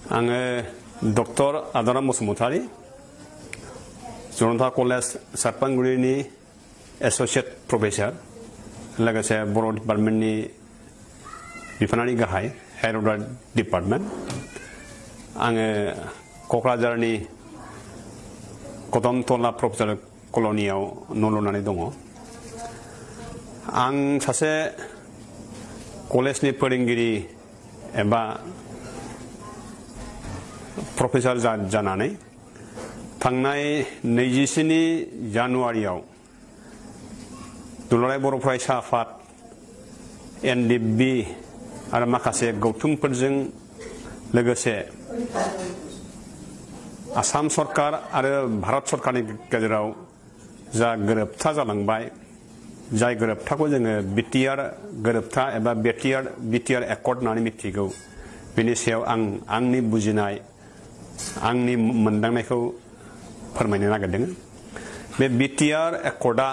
आङो डक्टर आदाराम बसुमतारी जनता college सारपांगुरिनि associate professor लोगोसे बर' डिपार्टमेन्टनि बिफानारि गाहाय हेड अफ द डिपार्टमेन्ट आङो क'क्राझारनि कदमतला प्रफेसर कल'नियाव न' लुनानै दङ आं सासे कलेजनि फोरोंगिरि एबा प्रफेसर जानानै थांनाय 27 जानुवारियाव दुलाराय बर' फरायसा आफाद एनडिबि आरो माखासे गौथुमफोरजों लोगोसे आसाम सरकार आरो भारत सरकारनि गेजेराव जा गोरोबथा जालांबाय जाय गोरोबथाखौ जोङो BTR गोरोबथा एबा BTR एकर्ड होननानै मिथिगौ बेनि सायाव आंनि बुजिनाय आंनि मोनदांनायखौ फोरमायनो नागिरदों बे BTR एकर्डआ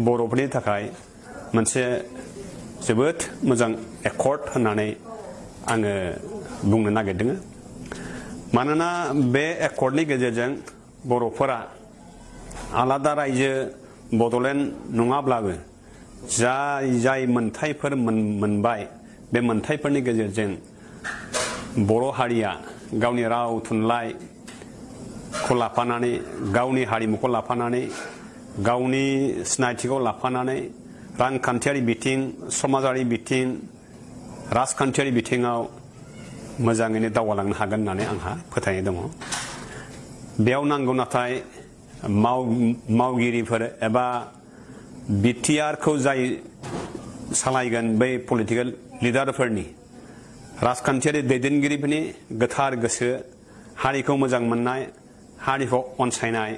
बर'फोरनि थाखाय मोनसे जोबोद मोजां एकर्ड होननानै आङो बुंनो नागिरदों मानोना बे एकर्डनि गेजेरजों बर'फोरा आलादा रायजो बड'लेण्ड नङाब्लाबो जाय मोनथायफोर मोनबाय बे मोनथायफोरनि गेजेरजों बर' हारिया गावनि राव थुनलाइखौ लाफानानै गावनि हारिमुखौ लाफानानै गावनि सिनायथिखौ लाफानानै रांखान्थियारि बिथिं समाजारि बिथिं राजखान्थियारि बिथिङाव मोजाङैनो दावगालांनो हागोन होननानै आंहा फोथायनाय दङ बेयाव नांगौ नाथाय मावगिरिफोर एबा BTR खौ जाय सालायगोन बै पलिटिकेल लिडारफोरनि राजखान्थियारि दैदेनगिरिफोरनि गोथार गोसो हारिखौ मोजां मोननाय हारिखौ अनसायनाय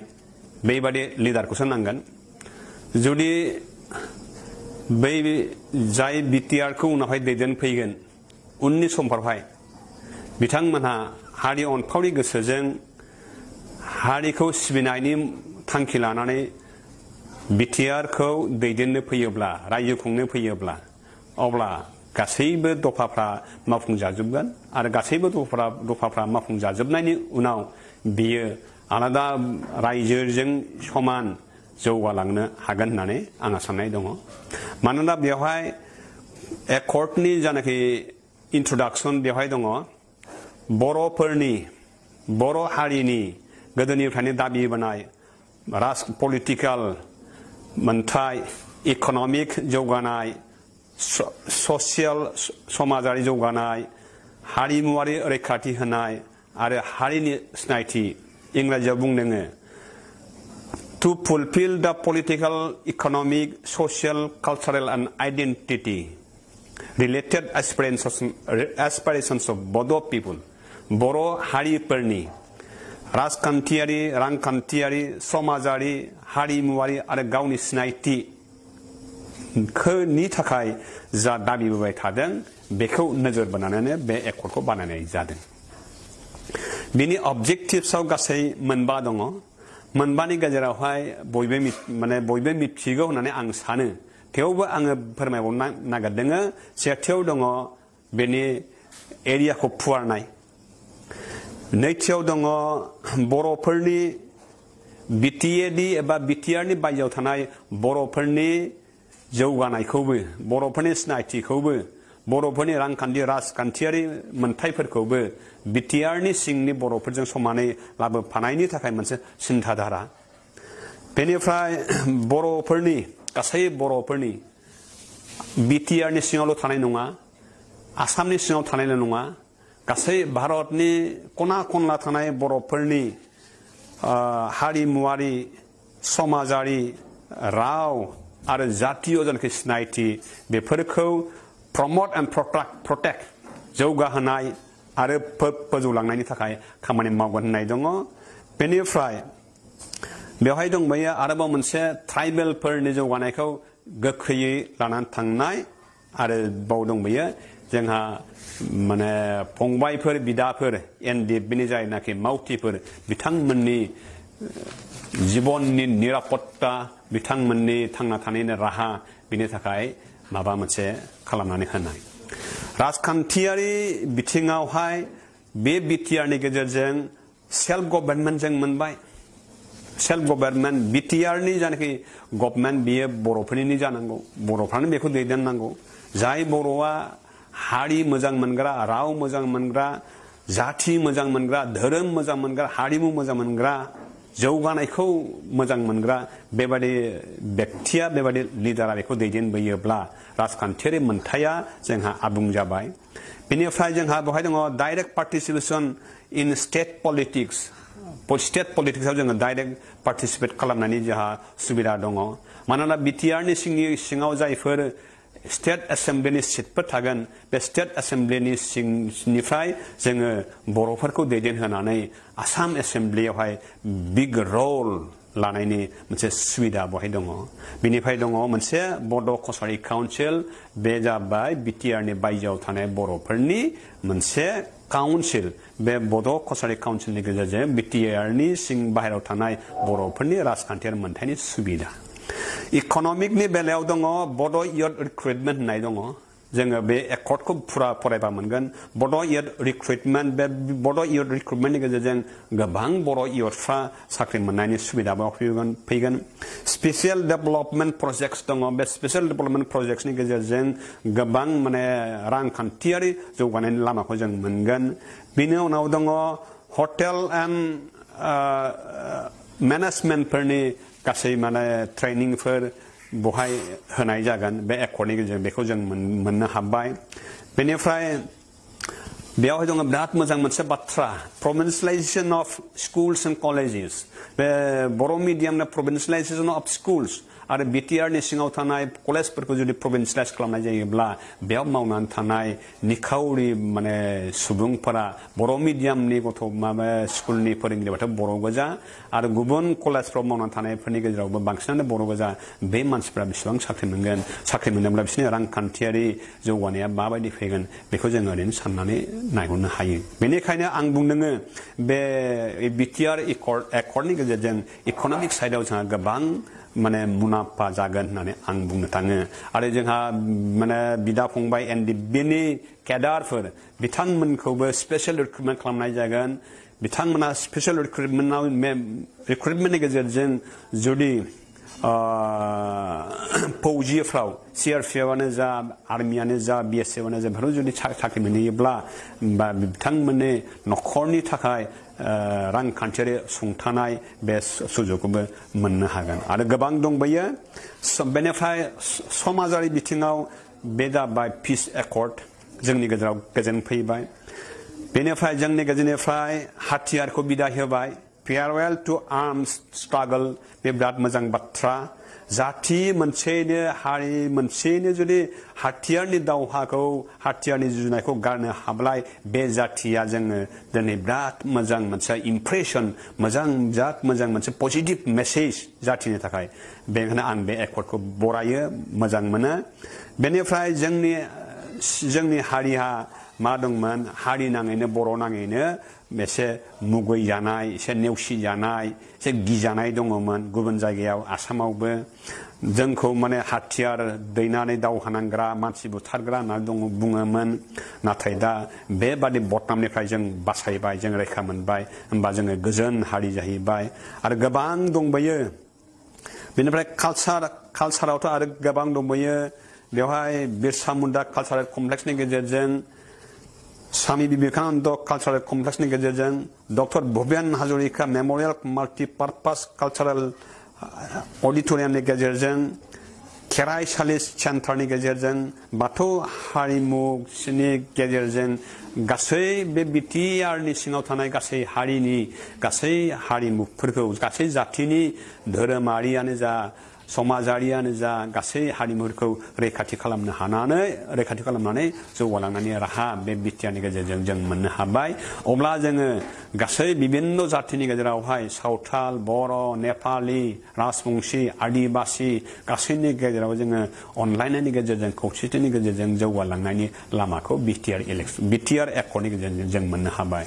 बेबादि लिडारखौसो नांगोन जुदि बै जाय BTR खौ उनावहाय दैदेनफैगोन उननि समफोरावहाय बिथांमोनहा हारि अनफावरि गोसोजों हारिखौ सिबिनायनि थांखि लानानै BTR खौ दैदेननो फैयोब्ला रायजो खुंनो फैयोब्ला अब्ला गासैबो दफाफ्रा मावफुंजाजोबगोन आरो गासैबो दफाफ्रा मावफुंजाजोबनायनि उनाव बियो आलादा रायजोजों समान जौगालांनो हागोन होननानै आंहा साननाय दङ मानोना बेवहाय एकर्डनि जानाखि इन्ट्रडक्सन बेवहाय दङ बर' हारिनि गोदोनिफ्रायनो दाबि बोनाय पलिटिकेल मोनथाय इक'नमिक जौगानाय ससियेल समाजारि जौगानाय हारिमुवारि रैखाथि होनाय आरो हारिनि सिनायथि इंराजियाव बुंदोङो to fulfill the political economic social cultural and identity related aspirations of Bodo people बर' हारिफोरनि राजखान्थियारि रांखान्थियारि समाजारि हारिमुवारि आरो गावनि सिनायथिनि थाखाय जा दाबिबोबाय थादों बेखौ नोजोर बोनानैनो बे एकर्डखौ बानायनाय जादों बिनि अबजेक्टिभ्सआव गासै मोनबा दङ मोनबानि गेजेरावहाय बयबो मिथिगौ होननानै आं सानो थेवबो आङो फोरमायबावनो नागिरदों सेथियाव दङ बेनि एरियाखौ फुवारनाय नैथियाव दङ बर'फोरनि BTAD एबा BTR नि बायजोआव थानाय बर'फोरनि जौगानायखौबो बर'फोरनि सिनायथिखौबो बर'फोरनि राजखान्थियारि मोनथायफोरखौबो BTR नि सिंनि बर'फोरजों समानै लाबोफानायनि थाखाय मोनसे सिन्थाधारा बेनिफ्राय गासै बर'फोरनि BTR नि सिङावल' थानाय नङा आसामनि सिङाव थानायल' नङा गासै भारतनि खना खनला थानाय बर'फोरनि हारिमुवारि समाजारि राव आरो जातीय जानाखि सिनायथि बेफोरखौ प्रमोट एन्ड प्रटेक्ट जौगाहोनाय आरो फोजौलांनायनि थाखाय खामानि मावगोन होननाय दङ बेनिफ्राय बेवहाय दंबायो आरोबाव मोनसे ट्राइबेलफोरनि जौगानायखौ गोख्रैयै लानानै थांनाय आरो बाव दंबायो जोंहा फंबायफोर बिदाफोर एनडिएफबिनि जायनाखि मावथिफोर बिथांमोननि जिबननि निरापत्ता बिथांमोननि थांना थानायनि राहा बिनि थाखाय माबा मोनसे खालामनानै होनाय राजखान्थियारि बिथिङावहाय बे BTR नि गेजेरजों सेल्फ गभर्नमेन्ट जों मोनबाय सेल्फ गभर्नमेन्ट BTR नि जानाखि गभर्नमेन्ट बियो बर'फोरनि जानांगौ बर'फ्रानो बेखौ दैदेननांगौ जाय बर'आ हारि मोजां मोनग्रा राव मोजां मोनग्रा जाथि मोजां मोनग्रा धोरोम मोजां मोनग्रा हारिमु मोजां मोनग्रा जौगानायखौ मोजां मोनग्रा बेबादि व्यक्तिया बेबादि लिडारा बेखौ दैदेनबोयोब्ला राजखान्थियारि मोनथाया जोंहा आबुं जाबाय बेनिफ्राय जोंहा बेवहाय दङ direct participation in state politics state पलिटिक्सआव जोङो डाइरेक्ट पार्टिसिपेट खालामनायनि जोंहा सुबिदा दङ मानोना BTR नि सिङाव जायफोर स्टेट एसेम्ब्लिनि सिटफोर थागोन बे स्टेट एसेम्ब्लिनि सिंनिफ्राय जोङो बर'फोरखौ दैदेनहोनानै आसाम एसेम्ब्लियावहाय बिग रल लानायनि मोनसे सुबिदा बहाय दङ बिनिफ्राय दङ मोनसे बड' कसारि काउन्सिल बे जाबाय BTR नि बायजोआव थानाय बर'फोरनि मोनसे काउन्सिल बे बड' कसारि काउन्सिलनि गेजेरजों BTR नि सिं बाहेरायाव थानाय बर'फोरनि राजखान्थियारि मोनथायनि सुबिदा इक'नमिकनि बेलायाव दङ बड' इयथ रिक्रुटमेन्ट होननाय दङ जोङो बे एकर्डखौ फुरा फरायबा मोनगोन बड' इयथ रिक्रुटमेन्ट बे बड' इयथ रिक्रुटमेन्टनि गेजेरजों गोबां बर' इयथफ्रा साख्रि मोननायनि सुबिदाबो फैगोन स्पेसियेल डेभेलपमेन्ट प्रजेक्ट्स दङ बे स्पेसियेल डेभेलपमेन्ट प्रजेक्ट्सनि गेजेरजों गोबां माने रांखान्थियारि जौगानायनि लामाखौ जों मोनगोन बिनि उनाव दङ हटेल एन्ड मेनेजमेन्टफोरनि गासै माने ट्रेनिंफोर बहाय होनाय जागोन बे एकर्डनि गेजेरजों बेखौ जों मोननो हाबाय बेनिफ्राय बेयावहाय दङ बिराद मोजां मोनसे बाथ्रा प्रभिन्सियेलाइजेसन अफ स्कुल्स एन्ड कलेजेस बे बर' मिडियामनि प्रभिन्सियेलाइजेसन अफ स्कुल्स आरो BTR नि सिङाव थानाय कलेजफोरखौ जुदि प्रभिन्सियेलाइज खालामनाय जायोब्ला बेयाव मावनानै थानाय निखावरि माने सुबुंफोरा बर' मिडियामनि गथ' माबा स्कुलनि फोरोंगिरिबाथ' बर' गोजा आरो गुबुन कलेजफ्राव मावनानै थानायफोरनि गेजेरावबो बांसिनानो बर' गोजा बे मानसिफ्रा बेसेबां साख्रि मोनगोन साख्रि मोनोब्ला बिसोरनि रांखान्थियारि जौगानाया माबायदि फैगोन बेखौ जों ओरैनो साननानै नायहरनो हायो बेनिखायनो आं बुंदोङो बे BTR एकर्डनि गेजेरजों इक'नमिक साइडआव जोंहा गोबां माने मुलाम्फा जागोन होननानै आं बुंनो थाङो आरो जोंहा माने बिदा फंबाय NDB नि केडारफोर बिथांमोनखौबो स्पेसियेल रिक्रुटमेन्ट खालामनाय जागोन बिथांमोना स्पेसियेल रिक्रुटमेन्टनि गेजेरजों जुदि फौजिफ्राव CRPFआनो जा आर्मियानो जा BSFआनो जा बेफोराव जुदि साख्रि मोनहैयोब्ला बा बिथांमोननि न'खरनि थाखाय रांखान्थियारि सुंथानाय बे सुजुगखौबो मोननो हागोन आरो गोबां दंबायो बेनिफ्राय समाजारि बिथिङाव बे जाबाय पिस एकर्ड जोंनि गेजेराव गोजोन फैबाय बेनिफ्राय जोंनि गेजेरनिफ्राय हाथियारखौ बिदाय होबाय फेयारवेल टु आर्मस स्ट्रागल बे बिराद मोजां बाथ्रा जाथि मोनसेनो हारि मोनसेनो जुदि हाथियारनि दावहाखौ हाथियारनि जुजिनायखौ गारनो हाब्लाय बे जाथिया जोङो दिनै बिराद मोजां मोनसे इमप्रेसन बिराद मोजां मोनसे पजिटिभ मेसेज जाथिनि थाखाय बेनिखायनो आं बे एकर्डखौ बरायो मोजां मोनो बेनिफ्राय जोंनि हारिहा मा दंमोन हारि नाङैनो बर' नाङैनो एसे मुगै जानाय एसे नेवसि जानाय एसे गिजानाय दङमोन गुबुन जायगायाव आसामावबो जोंखौ माने हाथियार दैनानै दावहा नांग्रा मानसि बुथारग्रा होननानै बुङोमोन नाथाय दा बेबादि बदनामनिफ्राय जों बासायबाय जों रैखा मोनबाय होमबा जोङो गोजोन हारि जाहैबाय आरो गोबां दंबायो बेनिफ्राय कालचारावथ' आरो गोबां दंबायो बेवहाय बिरसा मुन्डा कालचारेल कमप्लेक्सनि गेजेरजों स्वामी विवेकानन्द कालचारेल कमप्लेक्सनि गेजेरजों doctor Bhupen Hazarika memorial multipurpose cultural अडिट'रियामनि गेजेरजों खेराइसालि सेन्टारनि गेजेरजों बाथौ हारिमुनि गेजेरजों गासै बे BTR नि सिङाव थानाय गासै हारिनि गासै हारिमुफोरखौ गासै जाथिनि धोरोमारियानो जा समाजारियानो जा गासै हारिमुफोरखौ रैखाथि खालामनानै जौगालांनायनि राहा बे BTR नि गेजेरजों जों मोननो हाबाय अब्ला जोङो गासै बिभिन्न जाथिनि गेजेरावहाय सावथाल बर' नेपालि राजबंशी आदिबासि गासैनि गेजेराव जोङो अनलायनायनि गेजेरजों खौसेथिनि गेजेरजों जौगालांनायनि लामाखौ BTR एकर्डनि गेजेरजों जों मोननो हाबाय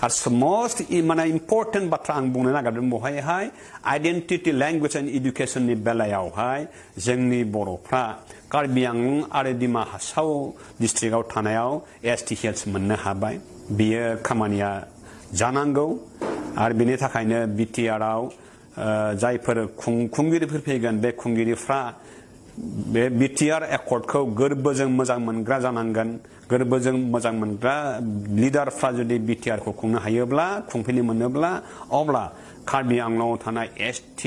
आरो मस्ट माने इम्परटेन्ट बाथ्रा आं बुंनो नागिरदों बेवहाय आइडेन्टिटि लेंगुवेज एन्ड इडुकेसननि बेलायावहाय जोंनि बर'फ्रा कार्बि आंलं आरो डिमा हासाव डिस्ट्रिक्टआव थानायाव ST हेल्थ मोननो हाबाय बियो खामानिया जानांगौ आरो बेनि थाखायनो BTR आव जायफोर खुंगिरिफोर फैगोन बे खुंगिरिफ्रा बे BTR एकर्डखौ गोरबोजों मोजां मोनग्रा जानांगोन गोरबोजों मोजां मोनग्रा लिडारफ्रा जुदि BTR खौ खुंनो हायोब्ला खुंफैनो मोनोब्ला अब्ला कार्बि आंलंआव थानाय ST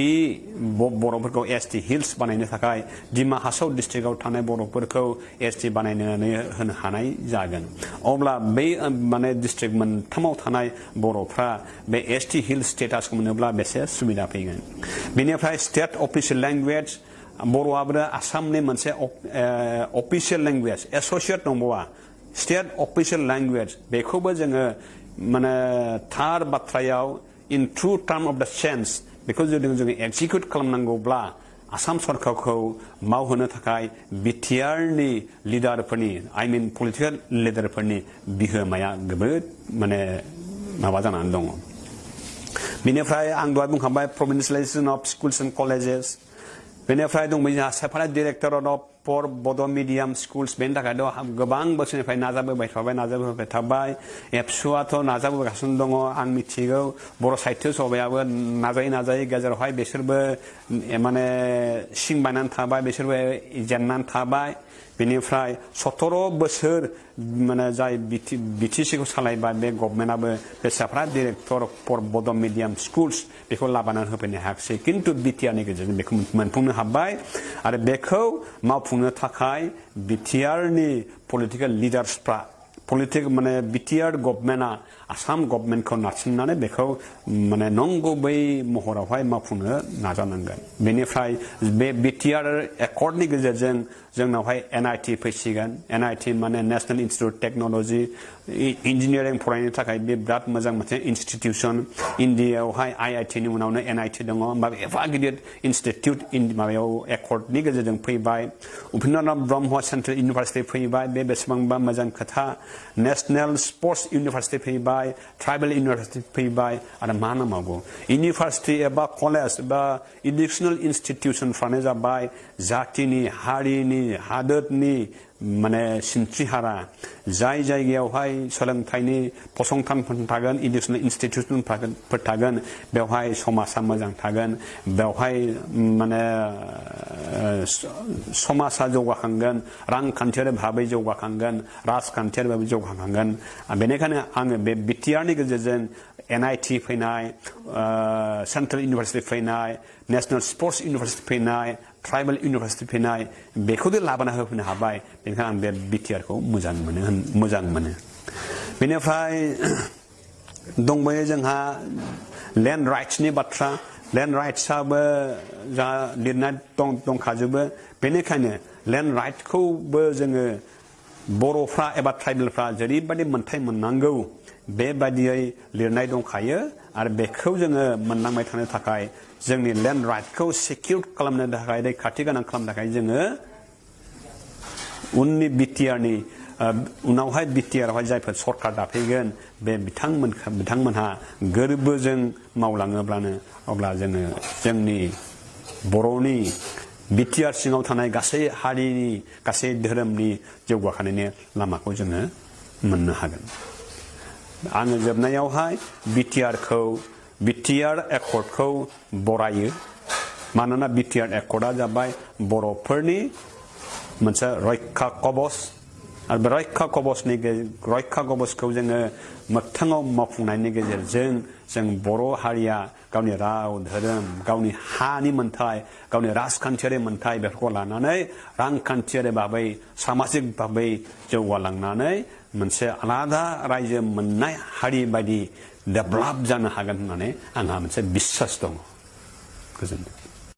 बर'फोरखौ ST हिल्स बानायनो थाखाय दिमा हासाव डिस्ट्रिक्टआव थानाय बर'फोरखौ ST बानायनानै होनो हानाय जागोन अब्ला बै माने डिस्ट्रिक्ट मोनथामाव थानाय बर'फ्रा बे ST हिल्स स्टेटासखौ मोनोब्ला बेसे सुबिदा फैगोन बेनिफ्राय स्टेट अफिसियेल लेंगुवेज बर'आबो आसामनि मोनसे अफिसियेल लेंगुवेज एसोसिएट नंबावा स्टेट अफिसियेल लेंगुवेज बेखौबो जोङो माने थार बाथ्रायाव in true term of the sense because जोङो एक्जिक्यूट खालामनांगौब्ला आसाम सरकारखौ मावहोनो थाखाय BTR नि लिडारफोरनि I mean पलिटिकल लिडारफोरनि बिहोमाया जोबोद माने माबा जानानै दङ बेनिफ्राय आं दहाय बुंखांबाय provincialization of schools and colleges बेनिफ्राय दं जोंहा सेपारेट डाइरेक्टरेट अफ फर बड' मिडियाम स्कुल्स बेनि थाखायथ' गोबां बोसोरनिफ्राय नाजाबोबाय थाबाय एबसुआथ' नाजाबोगासिनो दङ आं मिथिगौ बर' साहित्य सभायाबो नाजायै गेजेरावहाय बिसोरबो माने सिं बायनानै थाबाय बिसोरबो जेननानै थाबाय बेनिफ्राय 17 बोसोर माने जाय BTC खौ सालायबाय बे गभर्नमेन्टआबो बे सेपारेट डाइरेक्टर फर बड' मिडियाम स्कुल्स बेखौ लाबोनानै होफैनो हायाखिसै किन्तु BTR नि गेजेरजों बेखौ मोनफुंनो हाबाय आरो बेखौ मावफुंनो थाखाय BTR नि पलिटिकल लिडार्सफ्रा माने BTR गभर्नमेन्टआ आसाम गभर्नमेन्टखौ नारसिननानै बेखौ माने नंगुबै महरावहाय मावफुंनो नाजानांगोन बेनिफ्राय बे BTR एकर्डनि गेजेरजों जोंनावहाय NIT फैसिगोन NIT माने नेशनेल इन्स्टिट्यूट टेक्न'लजि इन्जिनियारिं फरायनो थाखाय बे बिराद मोजां मोनसे इन्स्टिट्यूशन इन्डियायावहाय IIT नि उनावनो NIT दङ होमबा एफा गिदिर इन्स्टिट्यूट माबायाव एकर्डनि गेजेरजों फैबाय उपेन्द्रनाथ ब्रह्म सेन्ट्रेल इउनिभारसिटि फैबाय बे बेसेबांबा मोजां खोथा नेशनेल स्पर्ट्स इउनिभारसिटि फैबाय ट्राइबेल इउनिभारसिटि फैबाय आरो मा नामावगौ इउनिभारसिटि एबा कलेज एबा इडुकेसनेल इन्स्टिट्यूशनफ्रानो जाबाय जातिनि हारिनि हादोरनि माने सिनस्रिहारा जाय जायगायावहाय सोलोंथाइनि फसंथानफोर थागोन इडुकेसनेल इन्स्टिट्यूशनफोर थागोन बेवहाय समाजा मोजां थागोन बेवहाय माने समाजा जौगाखांगोन रांखान्थियारि भाबै जौगाखांगोन राजखान्थियारि भाबै जौगाखांगोन बेनिखायनो आङो बे BTR नि गेजेरजों NIT फैनाय सेन्ट्रेल इउनिभारसिटि फैनाय नेशनेल स्पर्ट्स इउनिभारसिटि फैनाय ट्राइबेल इउनिभारसिटि फैनाय बेखौनो लाबोना होफैनो हाबाय बेनिखायनो आं बे BTR खौ मोजां मोनो बेनिफ्राय दंबायो जोंहा लेन्ड राइट्सनि बाथ्रा लेन्ड राइट्सआबो जा लिरनाय दंखाजोबो बेनिखायनो लेन्ड राइट्सखौबो जोङो बर'फ्रा एबा ट्राइबेलफ्रा जेरैबायदि मोनथाय मोननांगौ बेबायदियै लिरनाय दंखायो आरो बेखौ जोङो मोनलांबाय थानो थाखाय जोंनि लेन्ड राइटखौ सिकिउर खालामनो थाखाय रैखाथि गोनां खालामनो थाखाय जोङो उननि BTR नि उनावहाय BTR आवहाय जायफोर सरकार दाफैगोन बे बिथांमोनहा गोरबोजों मावलाङोब्लानो अब्ला जोङो जोंनि बर'नि BTR सिङाव थानाय गासै हारिनि गासै धोरोमनि जौगाखांनायनि लामाखौ जोङो मोननो हागोन आङो जोबनायावहाय BTR एकर्डखौ बरायो मानोना BTR एकर्डआ जाबाय बर'फोरनि मोनसे रैखा कवच आरो बे रैखा कवचखौ जोङो मोगथाङाव मावफुंनायनि गेजेरजों जों बर' हारिया गावनि राव धोरोम गावनि हानि मोन्थाय गावनि राजखान्थियारि मोन्थाय बेफोरखौ लानानै रांखान्थियारि भाबै सामाजिक भाबै जौगालांनानै मोनसे आलादा रायजो मोननाय हारि बायदि डेभेलप जानो हागोन होननानै आंहा मोनसे बिश्वास दङ गोजोनथों